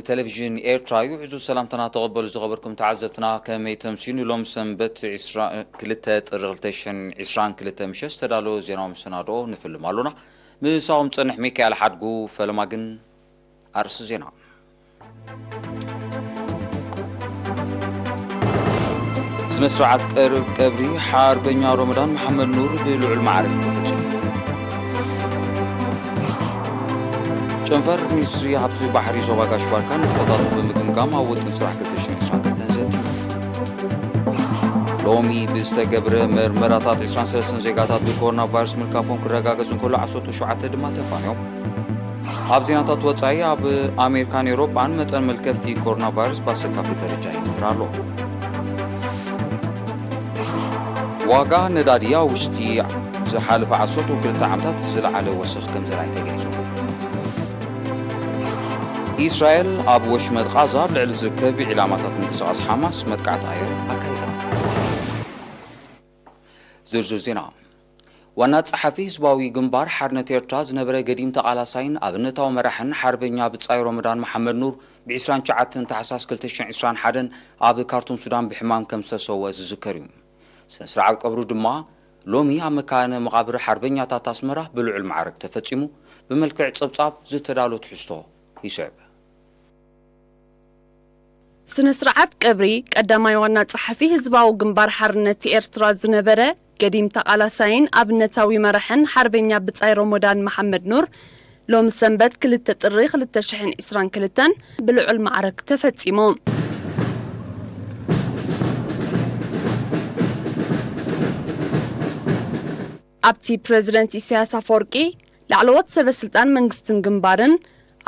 ቴሌቪዥን ኤርትራ እዩ። ሕዙ ሰላምታና ተቐበሉ ዝኸበርኩም ተዓዘብትና። ከመይ ተምሲኑ? ሎም ሰንበት ዕስራ ክልተ ጥሪ ክልተ ሽሕን ዕስራን ክልተ ምሸት ዝተዳለወ ዜናዊ መሰናድኦ ንፍልም ኣሎና። ምሳኹም ጸንሕ ሚካኤል ሓድጉ። ፈለማ ግን ኣርእስቲ ዜና። ስነ ስርዓት ቀር-፣ ቀብሪ ሓርበኛ ሮመዳን መሓመድ ኑር ብልዑል ማዕርግ ተፈጺሙ። ጨንፈር ሚኒስትሪ ሃብቲ ባሕሪ ዞባ ጋሽ ባርካ ንጥፈታቱ ብምግምጋም ኣብ ውጥን ስራሕ ክልተ ሽሕን ዕስራን ክልተን ዘትዩ። ሎሚ ብዝተገብረ መርመራታት ዕስራን ሰለስተን ዜጋታት ብኮሮና ቫይረስ ምልካፎም ክረጋገጽ እንከሎ ዓሰርተ ሸውዓተ ድማ ተፋንዮም። ኣብ ዜናታት ወጻኢ፣ ኣብ ኣሜሪካን ኤውሮጳን መጠን መልከፍቲ ኮሮና ቫይረስ ብኣሰካፊ ደረጃ ይንህር ኣሎ። ዋጋ ነዳዲ ኣብ ውሽጢ ዝሓለፈ ዓሰርተ ክልተ ዓመታት ዝለዓለ ወሰኽ ከም ዘርኣየ ተገሊጹ። ኢስራኤል ኣብ ወሽመጥ ቓዛ ኣብ ልዕሊ ዝርከብ ዒላማታት ምንቅስቓስ ሓማስ መጥቃዕቲ ኣየር ኣካይዳ። ዝርዝር ዜና። ዋና ጸሓፊ ህዝባዊ ግንባር ሓርነት ኤርትራ ዝነበረ ገዲም ተቓላሳይን ኣብነታዊ መራሕን ሓርበኛ ብጻይ ሮመዳን መሓመድ ኑር ብ ዕስራን ትሽዓተን ታሕሳስ ክልተ ሽሕን ዕስራን ሓደን ኣብ ካርቱም ሱዳን ብሕማም ከም ዝተሰወ ዝዝከር እዩ። ስነ ስርዓት ቀብሩ ድማ ሎሚ ኣብ መካነ መቓብር ሓርበኛታት ኣስመራ ብልዑል ማዕረግ ተፈጺሙ። ብመልክዕ ጸብጻብ ዝተዳሎ ትሕዝቶ ይስዕብ። ስነ ስርዓት ቀብሪ ቀዳማይ ዋና ጸሓፊ ህዝባዊ ግንባር ሓርነት ኤርትራ ዝነበረ ገዲም ተቓላሳይን ኣብነታዊ መራሕን ሓርበኛ ብጻይ ሮሞዳን መሓመድ ኑር ሎሚ ሰንበት ክልተ ጥሪ ክልተ ሽሕን ዕስራን ክልተን ብልዑል ማዕረግ ተፈጺሙ። ኣብቲ ፕረዚደንት ኢሳያስ ኣፈወርቂ፣ ላዕለዎት ሰበ ስልጣን መንግስትን ግንባርን፣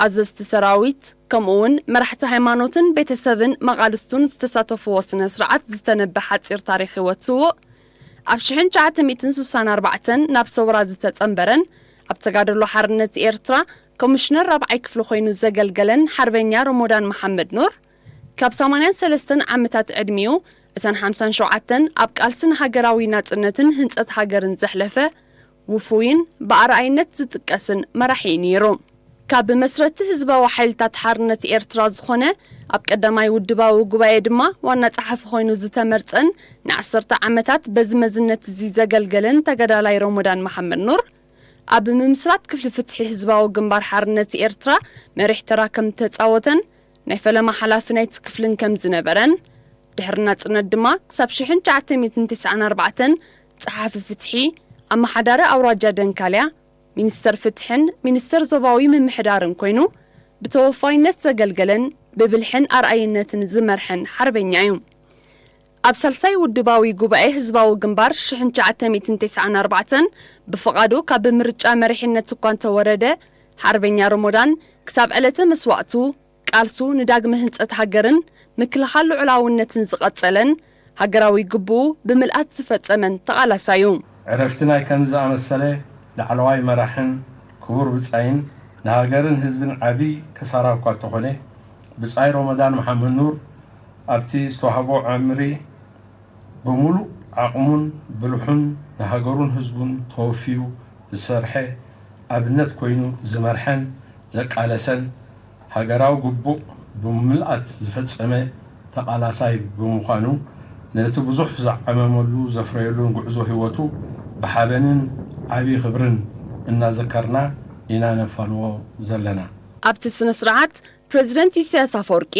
ኣዘዝቲ ሰራዊት፣ ከምኡ እውን መራሕቲ ሃይማኖትን ቤተሰብን መቓልስቱን ዝተሳተፍዎ ስነ ስርዓት ዝተነበ ሓጺር ታሪኽ ህይወት ስዉእ፣ ኣብ ሽሕን ትሽዓተ ሚእትን ስሳን ኣርባዕተን ናብ ሰውራ ዝተጸንበረን ኣብ ተጋድሎ ሓርነት ኤርትራ ኮሚሽነር ራብዓይ ክፍሊ ኮይኑ ዘገልገለን ሓርበኛ ሮሞዳን መሓመድ ኑር፣ ካብ ሰማንያን ሰለስተን ዓመታት ዕድሚኡ እተን ሓምሳን ሸውዓተን ኣብ ቃልስን ሃገራዊ ናጽነትን ህንጸት ሃገርን ዘሕለፈ ውፉይን ብኣርኣይነት ዝጥቀስን መራሒ እዩ ነይሩ። ካብ መስረቲ ህዝባዊ ሓይልታት ሓርነት ኤርትራ ዝኾነ፣ ኣብ ቀዳማይ ውድባዊ ጉባኤ ድማ ዋና ጸሓፊ ኮይኑ ዝተመርጸን ንዓሰርተ ዓመታት በዚ መዝነት እዚ ዘገልገለን ተጋዳላይ ሮሞዳን መሓመድ ኑር፣ ኣብ ምምስራት ክፍሊ ፍትሒ ህዝባዊ ግንባር ሓርነት ኤርትራ መሪሕ ተራ ከም ዝተጻወተን ናይ ፈለማ ሓላፊ ናይቲ ክፍልን ከም ዝነበረን፣ ድሕሪ ናጽነት ድማ ክሳብ ሽሕን ትሽዓተ ሚእትን ተስዓን ኣርባዕተን ጸሓፊ ፍትሒ፣ ኣመሓዳሪ ኣውራጃ ደንካልያ፣ ሚኒስተር ፍትሕን ሚኒስተር ዞባዊ ምምሕዳርን ኮይኑ ብተወፋይነት ዘገልገለን ብብልሕን ኣርኣይነትን ዝመርሐን ሓርበኛ እዩ። ኣብ ሳልሳይ ውድባዊ ጉባኤ ህዝባዊ ግንባር ሽሕን ትሽዓተ ሚእትን ተስዓን ኣርባዕተን ብፍቓዱ ካብ ምርጫ መሪሕነት እኳ እንተወረደ፣ ሓርበኛ ሮሞዳን ክሳብ ዕለተ መስዋእቱ ቃልሱ ንዳግመ ህንጸት ሃገርን ምክልኻል ልዑላውነትን ዝቐጸለን፣ ሃገራዊ ግቡኡ ብምልኣት ዝፈጸመን ተቓላሳይ እዩ። ዕረፍቲ ናይ ከምዚ ዝኣመሰለ ላዕለዋይ መራሕን ክቡር ብጻይን ንሃገርን ህዝብን ዓቢ ክሳራ እኳ እንተኾነ፣ ብጻይ ሮመዳን መሓመድ ኑር ኣብቲ ዝተዋህቦ ዕምሪ ብምሉእ ዓቕሙን ብልሑን ንሃገሩን ህዝቡን ተወፊዩ ዝሰርሐ፣ ኣብነት ኮይኑ ዝመርሐን ዘቃለሰን፣ ሃገራዊ ግቡእ ብምልኣት ዝፈጸመ ተቓላሳይ ብምዃኑ፣ ነቲ ብዙሕ ዝዓመመሉ ዘፍረየሉን ጉዕዞ ህይወቱ ብሓበንን ዓቢ ክብርን እናዘከርና ኢና ነፋንዎ ዘለና። ኣብቲ ስነ ስርዓት ፕረዚደንት ኢሳያስ ኣፈወርቂ፣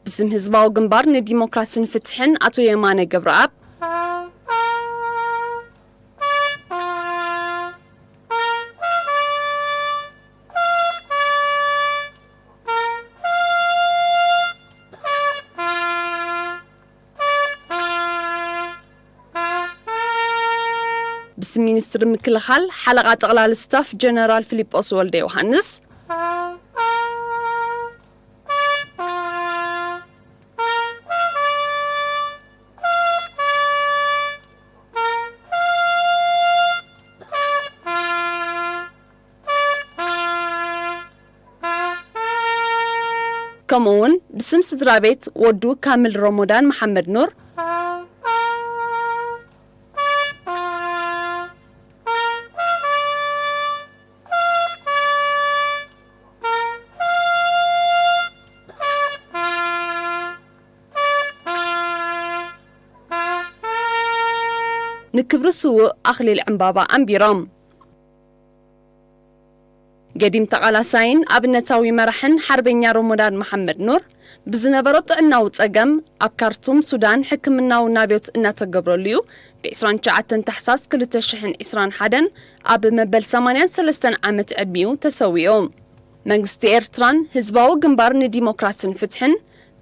ብስም ህዝባዊ ግንባር ንዲሞክራስን ፍትሕን ኣቶ የማነ ገብረኣብ፣ ብስም ሚኒስትሪ ምክልኻል ሓለቓ ጠቕላሊ ስታፍ ጀነራል ፊሊጶስ ወልደ ዮሃንስ፣ ከምኡ እውን ብስም ስድራ ቤት ወዱ ካምል ሮሞዳን መሓመድ ኑር፣ ንክብሪ ስዉእ ኣኽሊል ዕምባባ ኣንቢሮም። ገዲም ተቓላሳይን ኣብነታዊ መራሕን ሓርበኛ ሮሞዳን መሓመድ ኑር፣ ብዝነበሮ ጥዕናዊ ጸገም ኣብ ካርቱም ሱዳን ሕክምናዊ ናብዮት እናተገብረሉ እዩ ብ ዕስራን ትሽዓተን ታሕሳስ ክልተ ሽሕን ዕስራን ሓደን ኣብ መበል ሰማንያን ሰለስተን ዓመት ዕድሚኡ ተሰዊኡ። መንግስቲ ኤርትራን ህዝባዊ ግንባር ንዲሞክራስን ፍትሕን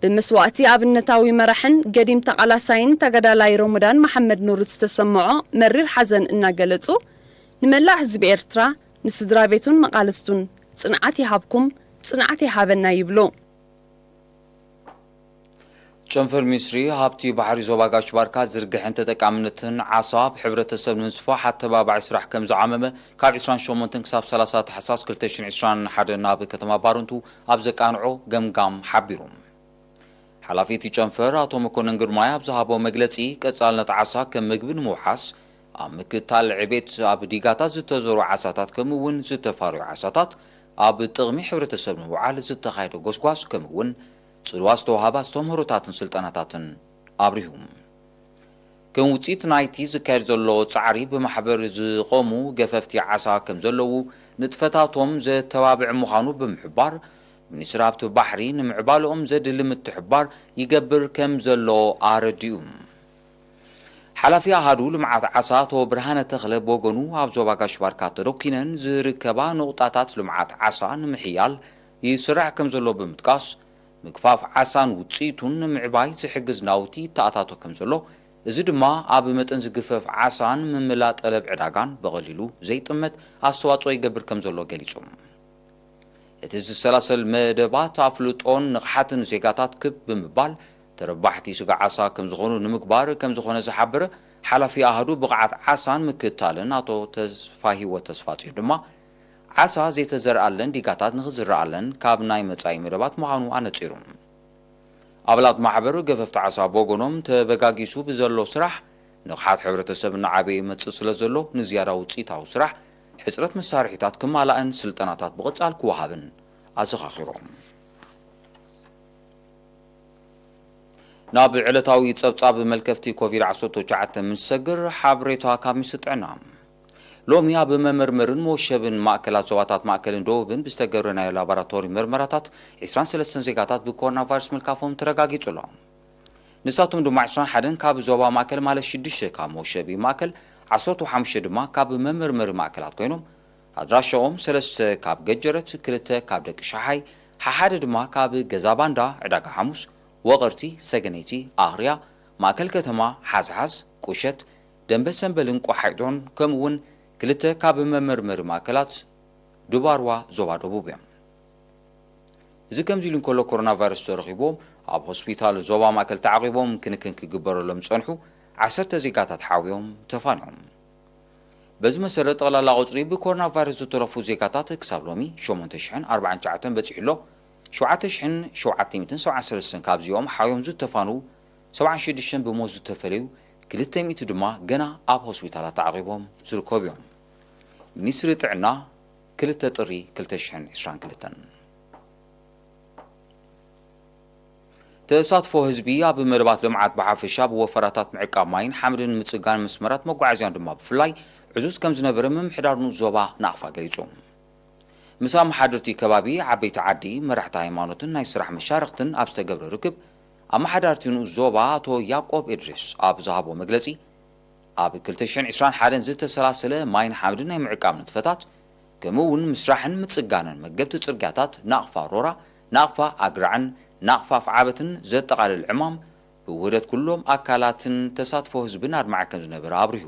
ብመስዋእቲ ኣብነታዊ መራሕን ገዲም ተቓላሳይን ተጋዳላይ ሮሞዳን መሓመድ ኑር ዝተሰምዖ መሪር ሓዘን እናገለጹ፣ ንመላእ ህዝቢ ኤርትራ፣ ንስድራ ቤቱን መቓልስቱን ጽንዓት ይሃብኩም፣ ጽንዓት ይሃበና ይብሉ። ጨንፈር ሚኒስትሪ ሃብቲ ባሕሪ ዞባ ጋሽ ባርካ ዝርግሐን ተጠቃምነትን ዓሳ ኣብ ሕብረተሰብ ንምስፋሕ ኣተባባዒ ስራሕ ከም ዝዓመመ ካብ ዕስራን ሸሞንተን ክሳብ ሰላሳ ታሕሳስ ክልተ ሽሕን ዕስራን ሓደን ኣብ ከተማ ባረንቱ ኣብ ዘቃንዖ ገምጋም ሓቢሩ። ሓላፊ እቲ ጨንፈር ኣቶ መኮነን ግርማይ ኣብ ዝሃቦ መግለጺ፣ ቀጻልነት ዓሳ ከም ምግቢ ንምውሓስ ኣብ ምክትታል ዕቤት፣ ኣብ ዲጋታት ዝተዘሩ ዓሳታት ከምኡ እውን ዝተፋረዩ ዓሳታት ኣብ ጥቕሚ ሕብረተሰብ ንምውዓል ዝተኻየደ ጎስጓስ ከምኡ እውን ጽልዋ ዝተዋህባ ኣስተምህሮታትን ስልጠናታትን ኣብሪሁ። ከም ውጽኢት ናይቲ ዝካየድ ዘሎ ጻዕሪ ብማሕበር ዝቖሙ ገፈፍቲ ዓሳ ከም ዘለዉ ንጥፈታቶም ዘተባብዕ ምዃኑ ብምሕባር፣ ሚኒስትሪ ሃብቲ ባሕሪ ንምዕባለኦም ዘድሊ ምትሕብባር ይገብር ከም ዘሎ ኣረዲኡ። ሓላፊ ኣሃዱ ልምዓት ዓሳ ኣቶ ብርሃነ ተኽለ ብወገኑ፣ ኣብ ዞባ ጋሽ ባርካ ተደኲነን ዝርከባ ንቑጣታት ልምዓት ዓሳ ንምሕያል ይስራሕ ከም ዘሎ ብምጥቃስ፣ ምግፋፍ ዓሳን ውጽኢቱን ንምዕባይ ዝሕግዝ ናውቲ ይተኣታቶ ከም ዘሎ፣ እዚ ድማ ኣብ መጠን ዝግፈፍ ዓሳን ምምላእ ጠለብ ዕዳጋን ብቐሊሉ ዘይጥመት ኣስተዋጽኦ ይገብር ከም ዘሎ ገሊጹ። እቲ ዝሰላሰል መደባት ኣፍልጦን ንቕሓትን ዜጋታት ክብ ብምባል ተረባሕቲ ስጋ ዓሳ ከም ዝኾኑ ንምግባር ከም ዝኾነ ዝሓበረ ሓላፊ ኣሃዱ ብቕዓት ዓሳን ምክትታልን ኣቶ ተስፋሂወት ተስፋጽዮን ድማ፣ ዓሳ ዘይተዘርኣለን ዲጋታት ንኽዝረኣለን ካብ ናይ መጻኢ መደባት ምዃኑ ኣነጺሩ። ኣባላት ማሕበር ገፈፍቲ ዓሳ ብወገኖም፣ ተበጋጊሱ ብዘሎ ስራሕ ንቕሓት ሕብረተሰብ እናዓበየ ይመጽእ ስለ ዘሎ፣ ንዝያዳ ውጽኢታዊ ስራሕ ሕጽረት መሳርሒታት ክማላእን ስልጠናታት ብቐጻል ክወሃብን ኣዘኻኺሮም። ናብ ዕለታዊ ጸብጻብ መልከፍቲ ኮቪድ ዓሰርተ ትሽዓተ ምስ ሰግር፣ ሓበሬታ ካብ ሚኒስትሪ ጥዕና። ሎሚ ኣብ መመርመርን መወሸብን ማእከላት ዞባታት ማእከልን ደቡብን ብዝተገብረ ናይ ላቦራቶሪ መርመራታት፣ ዕስራን ሰለስተን ዜጋታት ብኮሮና ቫይረስ ምልካፎም ተረጋጊጹ ኣሎ። ንሳቶም ድማ ዕስራን ሓደን ካብ ዞባ ማእከል ማለት ሽዱሽተ ካብ መወሸቢ ማእከል፣ ዓሰርተ ሓሙሽተ ድማ ካብ መመርመሪ ማእከላት ኮይኖም፣ ኣድራሻኦም ሰለስተ ካብ ገጀረት፣ ክልተ ካብ ደቂ ሸሓይ፣ ሓሓደ ድማ ካብ ገዛ ባንዳ፣ ዕዳጋ ሓሙስ፣ ወቐርቲ፣ ሰገነይቲ፣ ኣኽርያ፣ ማእከል ከተማ፣ ሓዝሓዝ፣ ቁሸት፣ ደንበ ሰምበልን ቆሓይዶን፣ ከምኡ እውን ክልተ ካብ መመርመሪ ማእከላት ዱባርዋ ዞባ ደቡብ እዮም። እዚ ከምዚ ኢሉ እንከሎ፣ ኮሮና ቫይረስ ተረኺቦም ኣብ ሆስፒታል ዞባ ማእከል ተዓቒቦም ክንክን ክግበረሎም ዝጸንሑ ዓሰርተ ዜጋታት ሓውዮም ተፋንዮም። በዚ መሰረት፣ ጠቕላላ ቁጽሪ ብኮሮና ቫይረስ ዝተረፉ ዜጋታት ክሳብ ሎሚ ሸሞንተ ሽሕን ኣርባዓን ትሽዓተን በጺሑ ኣሎ። ሸውዓተ ሽሕን ሸውዓተ ሚእትን ሰብዓን ሰለስተን ካብዚኦም ሓውዮም ዝተፋንዉ፣ ሰብዓን ሽዱሽተን ብሞት ዝተፈለዩ፣ ክልተ ሚእቲ ድማ ገና ኣብ ሆስፒታላት ተዓቒቦም ዝርከቡ እዮም። ሚኒስትሪ ጥዕና፣ ክልተ ጥሪ ክልተ ሽሕን ዕስራን ክልተን። ተሳትፎ ህዝቢ ኣብ መደባት ልምዓት ብሓፈሻ፣ ብወፈራታት ምዕቃብ ማይን ሓመድን ምጽጋን መስመራት መጓዓዝያን ድማ ብፍላይ ዕዙዝ ከም ዝነበረ ምምሕዳር ንኡስ ዞባ ናቕፋ ገሊጹ። ምስ ኣመሓደርቲ ከባቢ፣ ዓበይቲ ዓዲ፣ መራሕቲ ሃይማኖትን ናይ ስራሕ መሻርኽትን ኣብ ዝተገብረ ርክብ፣ ኣመሓዳርቲ ንኡስ ዞባ ኣቶ ያዕቆብ እድሪስ ኣብ ዝሃቦ መግለጺ፣ ኣብ ክልተ ሽሕን ዕስራን ሓደን ዝተሰላሰለ ማይን ሓመድን ናይ ምዕቃብ ንጥፈታት፣ ከምኡ እውን ምስራሕን ምጽጋንን መገብቲ ጽርግያታት ናቕፋ ሮራ፣ ናቕፋ ኣግራዕን ናቕፋ ኣፍዓበትን ዘጠቓልል ዕማም፣ ብውህደት ኩሎም ኣካላትን ተሳትፎ ህዝብን ኣድማዒ ከም ዝነበረ ኣብሪሁ።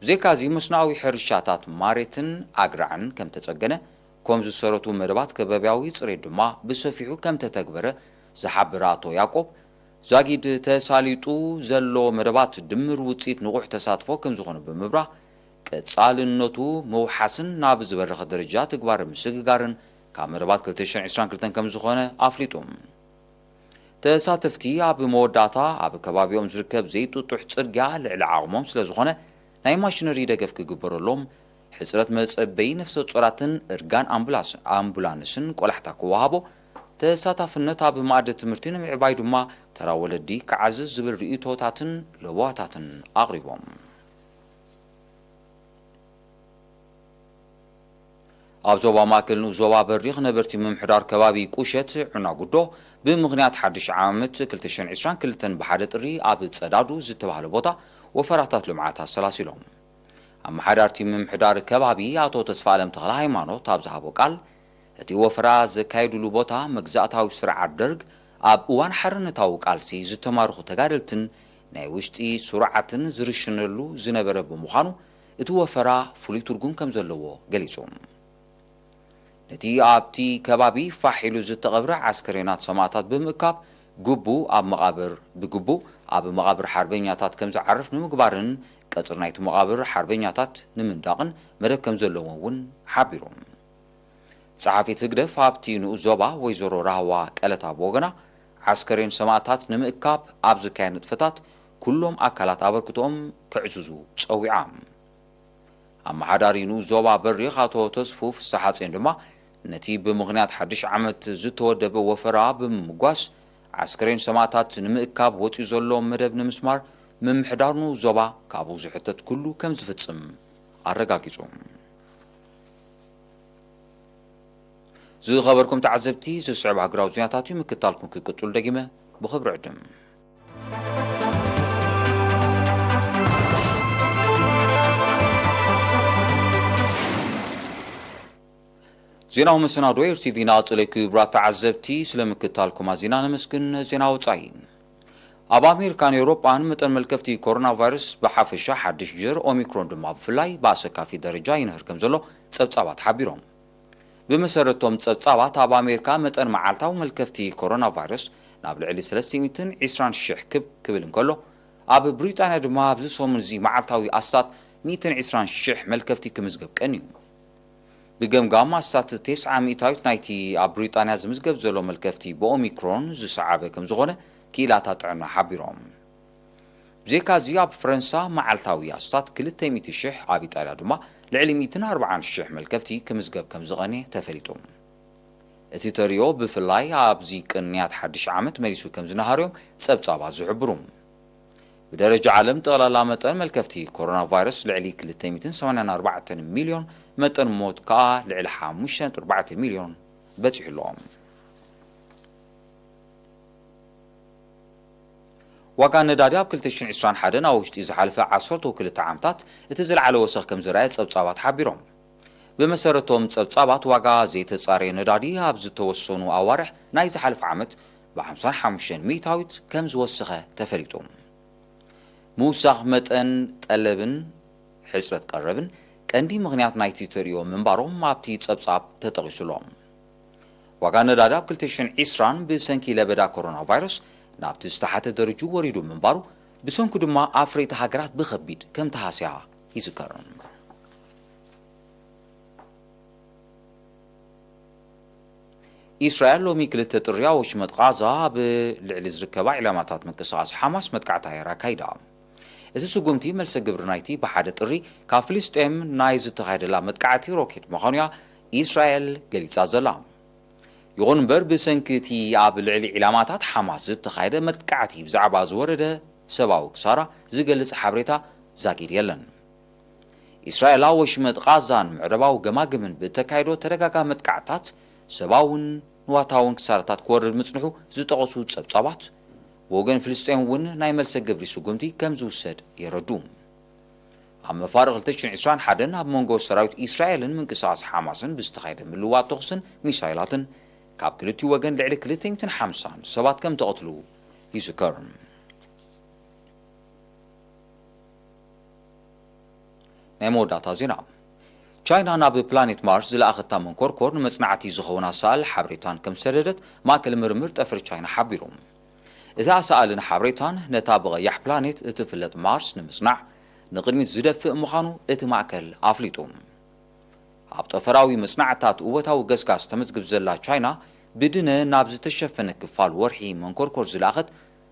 ብዘይካዚ፣ መስኖኣዊ ሕርሻታት ማሬትን ኣግራዕን ከም ተጸገነ፣ ኮም ዝሰረቱ መደባት ከባብያዊ ጽሬት ድማ ብሰፊሑ ከም ተተግበረ ዝሓበረ ኣቶ ያዕቆብ፣ ዛጊድ ተሳሊጡ ዘሎ መደባት ድምር ውጽኢት ንቑሕ ተሳትፎ ከም ዝኾነ ብምብራህ፣ ቀጻልነቱ ምውሓስን ናብ ዝበረኸ ደረጃ ትግባረ ምስግጋርን ካብ መደባት ክልተ ሽሕን ዕስራን ክልተን ከም ዝኾነ ኣፍሊጡ። ተሳተፍቲ ኣብ መወዳእታ ኣብ ከባቢኦም ዝርከብ ዘይጥጡሕ ጽርግያ ልዕሊ ዓቕሞም ስለ ዝኾነ ናይ ማሽነሪ ደገፍ ክግበረሎም፣ ሕጽረት መጸበዪ ነፍሰ ጾራትን እርጋን ኣምቡላንስ ኣምቡላንስን ቆላሕታ ክወሃቦ፣ ተሳታፍነት ኣብ መኣዲ ትምህርቲ ንምዕባይ ድማ ተራ ወለዲ ክዓዝዝ ዝብል ርእይቶታትን ለበዋታትን ኣቕሪቦም። ኣብ ዞባ ማእከል ንኡስ ዞባ በሪኽ ነበርቲ ምምሕዳር ከባቢ ቁሸት ዑናጉዶ ብምኽንያት ሓድሽ ዓመት ክልተ ሽሕን ዕስራን ክልተን ብሓደ ጥሪ ኣብ ጸዳዱ ዝተባህለ ቦታ ወፈራታት ልምዓት ኣሰላሲሎም። ኣመሓዳርቲ ምምሕዳር ከባቢ ኣቶ ተስፋ ኣለም ተኽለ ሃይማኖት ኣብ ዝሃቦ ቃል፣ እቲ ወፈራ ዘካየዱሉ ቦታ መግዛእታዊ ስርዓት ደርግ ኣብ እዋን ሓርነታዊ ቃልሲ ዝተማርኹ ተጋደልትን ናይ ውሽጢ ስሩዓትን ዝርሽነሉ ዝነበረ ብምዃኑ፣ እቲ ወፈራ ፍሉይ ትርጉም ከም ዘለዎ ገሊጹ። ነቲ ኣብቲ ከባቢ ፋሕ ኢሉ ዝተቐብረ ዓስከሬናት ሰማእታት ብምእካብ፣ ግቡእ ኣብ መቓብር ብግቡእ ኣብ መቓብር ሓርበኛታት ከም ዝዓርፍ ንምግባርን ቀጽሪ ናይቲ መቓብር ሓርበኛታት ንምንዳቕን መደብ ከም ዘለዎ እውን ሓቢሩ። ጸሓፊት ህግደፍ ኣብቲ ንኡስ ዞባ ወይዘሮ ራህዋ ቀለታ ብወገና፣ ዓስከሬን ሰማእታት ንምእካብ ኣብ ዝካየድ ንጥፈታት ኩሎም ኣካላት ኣበርክቶኦም ከዕዝዙ ጸዊዓ። ኣመሓዳሪ ንኡስ ዞባ በሪኽ ኣቶ ተስፉ ፍስሓጼን ድማ፣ ነቲ ብምኽንያት ሓድሽ ዓመት ዝተወደበ ወፈራ ብምምጓስ፣ ዓስከሬን ሰማእታት ንምእካብ ወጺኡ ዘሎ መደብ ንምስማር ምምሕዳር ንኡስ ዞባ ካብኡ ዝሕተት ኩሉ ከም ዝፍጽም ኣረጋጊጹ። ዝኸበርኩም ተዓዘብቲ፣ ዝስዕብ ሃገራዊ ዜናታት እዩ፣ ምክታልኩም ክቅጽሉ ደጊመ ብኽብሪ ዕድም። ዜናዊ መሰናዶ ኤር ቲ ቪ ናቕጽለ። ክቡራት ተዓዘብቲ፣ ስለ ምክታልኩም ኣዚና ነመስግን። ዜና ወጻኢ። ኣብ ኣሜሪካን ኤውሮጳን መጠን መልከፍቲ ኮሮና ቫይረስ ብሓፈሻ ሓድሽ ጀር፣ ኦሚክሮን ድማ ብፍላይ ብኣሰካፊ ደረጃ ይንህር ከም ዘሎ ጸብጻባት ሓቢሮም። ብመሰረቶም ጸብጻባት፣ ኣብ ኣሜሪካ መጠን መዓልታዊ መልከፍቲ ኮሮና ቫይረስ ናብ ልዕሊ ሰለስተ ሚእትን ዕስራን ሽሕ ክብ ክብል እንከሎ፣ ኣብ ብሪጣንያ ድማ ኣብዚ ሰሙን እዚ መዓልታዊ ኣስታት ሚእትን ዕስራን ሽሕ መልከፍቲ ክምዝገብ ቀንዩ። ብገምጋም ኣስታት ተስዓ ሚእታዊት ናይቲ ኣብ ብሪጣንያ ዝምዝገብ ዘሎ መልከፍቲ ብኦሚክሮን ዝሰዓበ ከም ዝኾነ ክኢላታት ጥዕና ሓቢሮም። ብዘይካዚ፣ ኣብ ፈረንሳ መዓልታዊ ኣስታት ክልተ ሚእቲ ሽሕ፣ ኣብ ኢጣልያ ድማ ልዕሊ ሚእትን ኣርባዓን ሽሕ መልከፍቲ ክምዝገብ ከም ዝቐንየ ተፈሊጡ። እቲ ተሪኦ ብፍላይ ኣብዚ ቅንያት ሓድሽ ዓመት መሊሱ ከም ዝነሃርዮም ጸብጻባት ዝሕብሩ። ብደረጃ ዓለም ጠቕላላ መጠን መልከፍቲ ኮሮና ቫይረስ ልዕሊ ክልተ ሚእትን ሰማንያን ኣርባዕተን ሚልዮን፣ መጠን ሞት ከኣ ልዕሊ ሓሙሽተ ነጥቢ ኣርባዕተ ሚልዮን በጺሑ ኣሎ። ዋጋ ነዳዲ ኣብ ክልተ ሽሕን ዕስራን ሓደን ኣብ ውሽጢ ዝሓለፈ ዓሰርተ ክልተ ዓመታት እቲ ዝለዓለ ወሰኽ ከም ዝረኣየ ጸብጻባት ሓቢሮም። ብመሰረቶም ጸብጻባት፣ ዋጋ ዘይተጻረየ ነዳዲ ኣብ ዝተወሰኑ ኣዋርሕ ናይ ዝሓለፈ ዓመት ብሓምሳን ሓሙሽተን ሚእታዊት ከም ዝወሰኸ ተፈሊጡ። ምውሳኽ መጠን ጠለብን ሕጽረት ቀረብን ቀንዲ ምኽንያት ናይቲ ተርእዮ ምንባሮም ኣብቲ ጸብጻብ ተጠቒሱ ኣሎ። ዋጋ ነዳዲ ኣብ ክልተ ሽሕን ዕስራን ብሰንኪ ለበዳ ኮሮና ቫይረስ ናብቲ ዝተሓተ ደረጅኡ ወሪዱ ምንባሩ፣ ብሰንኩ ድማ ኣፍረይቲ ሃገራት ብኸቢድ ከም ተሃስያ ይዝከር። ኢስራኤል ሎሚ ክልተ ጥሪ ኣብ ወሽመጥ ቓዛ ኣብ ልዕሊ ዝርከባ ዒላማታት ምንቅስቓስ ሓማስ መጥቃዕቲ ኣየር ኣካይዳ። እቲ ስጉምቲ መልሰ ግብሪ ናይቲ ብሓደ ጥሪ ካብ ፍልስጤም ናይ ዝተኻየደላ መጥቃዕቲ ሮኬት ምዃኑ'ያ ኢስራኤል ገሊጻ ዘላ። ይኹን እምበር፣ ብሰንኪ እቲ ኣብ ልዕሊ ዒላማታት ሓማስ ዝተኻየደ መጥቃዕቲ ብዛዕባ ዝወረደ ሰብኣዊ ክሳራ ዝገልጽ ሓበሬታ ዛጊድ የለን። ኢስራኤል ኣብ ወሽመጥ ቓዛን ምዕራባዊ ገማግምን ብእተካየዶ ተደጋጋሚ መጥቃዕትታት ሰብኣውን ንዋታውን ክሳራታት ክወርድ ምጽንሑ ዝጠቐሱ ጸብጻባት፣ ብወገን ፍልስጤም እውን ናይ መልሰ ግብሪ ስጉምቲ ከም ዝውሰድ የረዱ። ኣብ መፋርቕ ክልተ ሽሕን ዕስራን ሓደን ኣብ መንጎ ሰራዊት ኢስራኤልን ምንቅስቓስ ሓማስን ብዝተኻየደ ምልውዋጥ ተኹስን ሚሳይላትን፣ ካብ ክልቲኡ ወገን ልዕሊ ክልተ ሚእትን ሓምሳን ሰባት ከም ተቐትሉ ይዝከር። ናይ መወዳእታ ዜና። ቻይና ናብ ፕላኔት ማርስ ዝለኣኸታ መንኮርኮር ንመጽናዕቲ ዝኸውን ኣሳእል ሓበሬታን ከም ዝሰደደት ማእከል ምርምር ጠፈር ቻይና ሓቢሩ። እቲ ኣሳእልን ሓበሬታን ነታ ብቐያሕ ፕላኔት እትፍለጥ ማርስ ንምጽናዕ ንቕድሚት ዝደፍእ ምዃኑ እቲ ማእከል ኣፍሊጡ። ኣብ ጠፈራዊ መጽናዕትታት እወታዊ ገስጋስ ተመዝግብ ዘላ ቻይና፣ ብድነ ናብ ዝተሸፈነ ክፋል ወርሒ መንኮርኮር ዝለኣኸት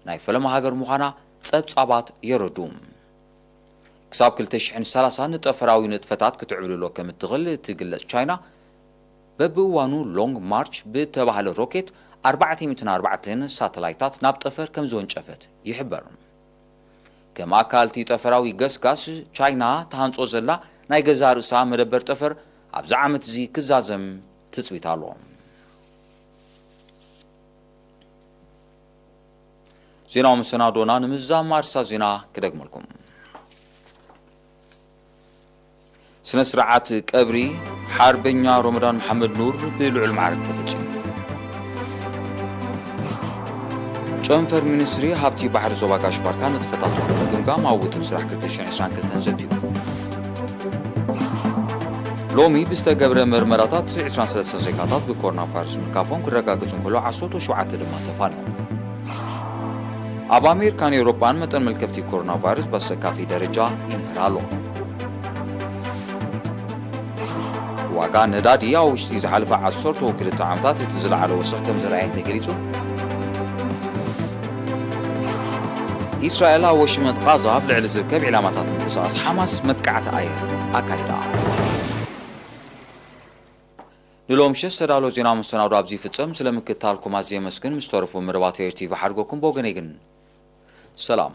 ናይ ፈለማ ሃገር ምዃና ጸብጻባት የረድኡ። ክሳብ ክልተ ሽሕን ሰላሳን ንጠፈራዊ ንጥፈታት ክትዕብልሎ ከም እትኽእል እትግለጽ ቻይና፣ በብእዋኑ ሎንግ ማርች ብተባህለ ሮኬት ኣርባዕተ ሚእትን ኣርባዕተን ሳተላይታት ናብ ጠፈር ከም ዝወንጨፈት ይሕበር። ከም ኣካል እቲ ጠፈራዊ ገስጋስ፣ ቻይና ትሃንጾ ዘላ ናይ ገዛእ ርእሳ መደበር ጠፈር ኣብዚ ዓመት እዚ ክዛዘም ትጽቢት ኣሎ። ዜናዊ መሰናዶና ንምዝዛም ኣርሳ ዜና ክደግመልኩም። ስነ ስርዓት ቀብሪ ሓርበኛ ሮመዳን መሓመድ ኑር ብልዑል ማዕረግ ተፈጺሙ። ጨንፈር ሚኒስትሪ ሃብቲ ባሕሪ ዞባ ጋሽ ባርካ ንጥፈታቱ ንምግምጋም ኣብ ውጥን ስራሕ ክልተ ሽሕን ዕስራን ክልተን ዘትዩ። ሎሚ ብዝተገብረ መርመራታት ዕስራን ሰለስተን ዜጋታት ብኮሮና ቫይረስ ምልካፎም ክረጋገጹ እንከሎ ዓሰርተ ሸውዓተ ድማ ተፋንዮም። ኣብ ኣሜሪካን ኤውሮጳን መጠን መልከፍቲ ኮሮና ቫይረስ በሰካፊ ደረጃ ይንህር ኣሎ። ዋጋ ነዳዲ ኣብ ውሽጢ ዝሓለፈ ዓሰርተ ክልተ ዓመታት እቲ ዝለዓለ ወሰኽ ከም ዝረኣየ ተገሊጹ። ኢስራኤል ኣብ ወሽመጥ ቓዛ ኣብ ልዕሊ ዝርከብ ዒላማታት ምንቅስቓስ ሓማስ መጥቃዕቲ ኣየር ኣካይዳ። ንሎም ምሸት ዝተዳሎ ዜና መሰናዶ ኣብዚ ይፍጸም። ስለ ምክትታልኩም ኣዝየ የመስግን። ምስ ተረፉ መደባት ኤር ቲቪ ሓድጎኩም። ብወገነይ ግን ሰላም።